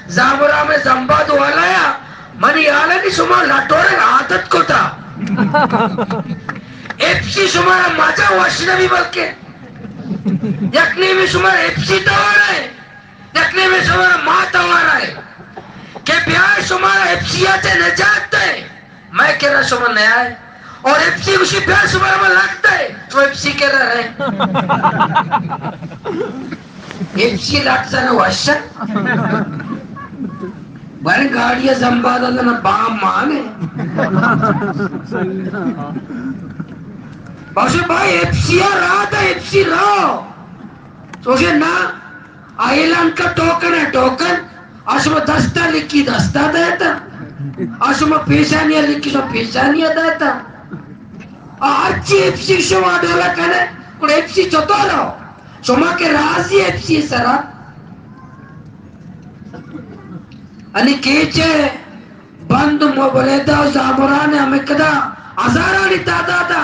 زامرا میں زمباد والا یا، منی حالا کہ شما لٹورگ عادت کتا۔ ایپسی شمارا مزہ وش نبی، بلکہ یک نیمے شمارا ایپسی توارا ہے، یک نیمے شمارا ما توارا ہے کہ بیا شمارا ایپسی ءَ چہ نجات دے۔ مئے کرا شما نیائے۔ اور ایپسی گوشی بیا شمارا ما لٹ دے، تو ایپسی کرا رہے۔ ایپسی لٹ زن وش۔ بارے گاڑی زمباد زن بام مانے۔ باشے بھائی، ایپسی را دا، ایپسی را۔ تو کہ نا، آ اعلان کا ٹوکن ہے، ٹوکن۔ آ شما دستا لکھی، دستا دیتا۔ آ شما پیشانی لکھی، شما پیشانی دیتا۔ آ ہرچی ایپسی شما ڈولا کنے، گڑا ایپسی چطور ہو؟ شما کہ راضی ایپسی سرا؟ انی کیچے بند مبلیدہ و زامران ہمے کدا ہزارانی تعداد ءَ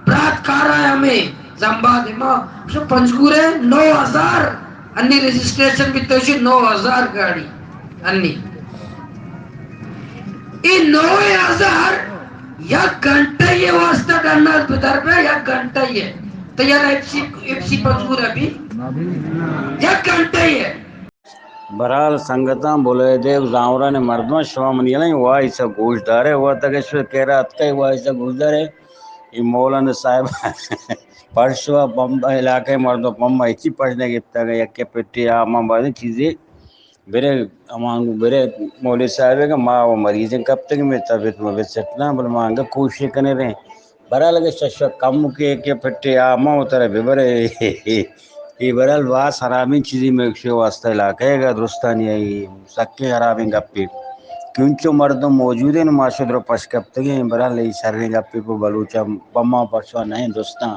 برات کارا ہمے زمباد ما شو پنجگورے نو ہزار انی رجسٹریشن بیتوشی، نو ہزار گاڑی انی۔ اے نو ہزار یک گھنٹہ یہ واسطہ ڈنال بدر بے، یک گھنٹہ یہ۔ تو یار ایپسی، ایپسی پنجگور ابھی یک گھنٹہ یہ۔ بہرحال سنگتاں، بلیدہ و زامران ءِ مردماں، شما منی الان وائس ءَ گوش دارے، وت اگہ شما کرا اتکے وائس ءَ گوش دارے، اے مولانا صاحب پرشوا پمبا علاقہ ءِ مردم پمبا ہچی پش نہ گپتگ، یکے پٹے آ من باید چیزے برے، امان برے مولوی صاحب کہ ما و مریضیں کپتگ، مئے طبیعت مبیعت سیٹ نہ، بلے ما انگہ کوشش کنے رہے۔ بہرحال اگہ شش کم کے کے پٹے آ ما و ترا ببرے۔ اے بہرحال باز خرابیں چیزی مئے گوشے واسطہ علاقہ ءِ گا درستانی ءَ سکیں خرابیں گپے۔ کہ انچو مردم موجود ہیں، ما شد رو پش کپتگیں، بہرحال اے شریں گپے پہ بلوچاں پما پرشوا نہ ہیں درستاں۔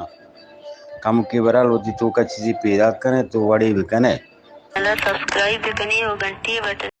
کم کے بہرحال وتی توکا چیزی پیدا کنے تو وڑے بکنے۔ چینل ءَ سبسکرائب بکنی و گھنٹی بٹن